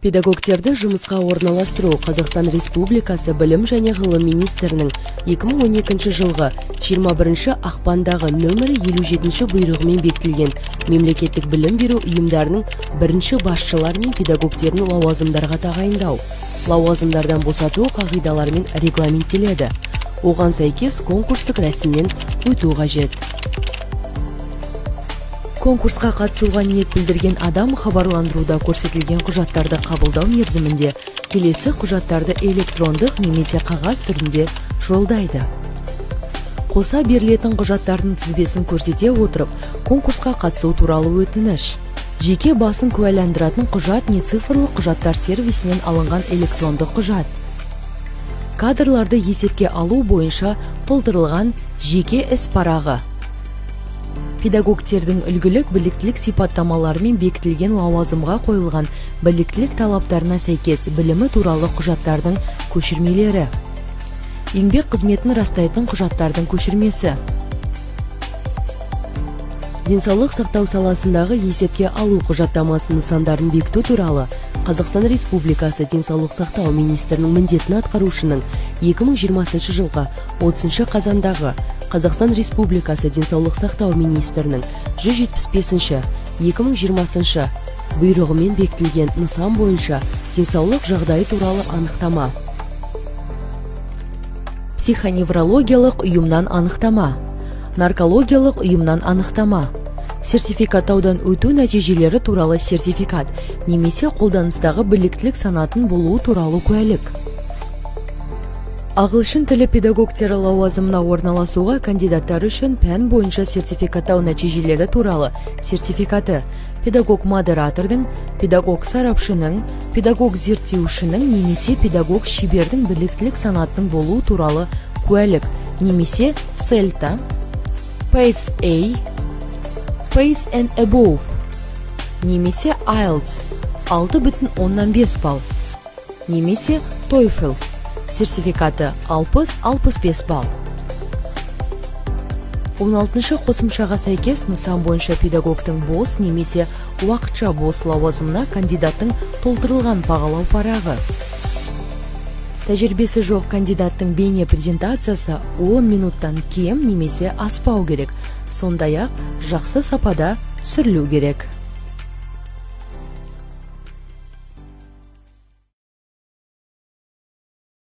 Педагогтерді жұмысқа орналастыру Қазақстан Республикасы Білім және ғылым министрінің 2012 жылғы 21 ақпандағы нөмірі 57 бұйрығымен бекітілген мемлекеттік білім беру ұйымдарының бірінші басшылары мен педагогтерін лауазымдарға тағайындау, лауазымдардан босату қағидаларымен регламенттеледі. Оған сәйкес конкурстық рәсімнен өту қажет. Конкурсқа қатысуға ниет білдірген адам хабарландыруда көрсетілген құжаттарды қабылдау мерзімінде келесі құжаттарды электрондық немесе қағаз түрінде жолдайды. Қоса берілетін құжаттардың тізбесін көрсете отырып, конкурсқа қатысу туралы өтініш, жеке басын куәландыратын құжат не цифрлық құжаттар сервисінен алынған электрондық құжат, кадрларды есепке алу бойынша толтырылған жеке іс парағы, педагогтердің үлгілік біліктілік сипаттамаларымен бекітілген лауазымға қойылған біліктілік талаптарына сәйкес білімі туралы құжаттардың көшірмелері, еңбек қызметін растайтын құжаттардың көшірмесі, денсаулық сақтау саласындағы есепке алу құжаттамасы нысандарын бекіту туралы Қазақстан Республикасы Денсаулық сақтау министрінің міндетін атқарушының 2020 жылғы 30 қазандағы Қазақстан Республикасы Денсаулық сақтау министрінің 175-ші 2020 бұйрығымен бекітілген нысан бойынша денсаулық жағдайы туралы анықтама, психоневрологиялық ұйымнан анықтама, наркологиялық ұйымнан анықтама, сертификаттаудан өту нәтижелері туралы сертификат немесе қолданыстағы біліктілік санатын болуы туралы куәлік. Ағылшын тілі педагогтері лауазымына орналасуға кандидаттар үшін пән бойынша сертификаттау нәтижелері туралы сертификаты, педагог-модератордың, педагог-сарапшының, педагог-зерттеушінің немесе педагог-шебердің біліктілік санатының болуы туралы куәлік немесе CELTA, PACE A, PACE and Above немесе IELTS 6,5 балл немесе TOEFL сертификаты 60-65 балл. 16-шы қосымшаға сәйкес нысан бойынша педагогтың бос немесе уақытша бос лауазымына кандидаттың толтырылған бағалау парағы. Тәжірибесі жоқ кандидаттың бейне презентациясы 10 минуттан кем немесе аспау керек. Сондай-ақ жақсы сапада түсірілу керек.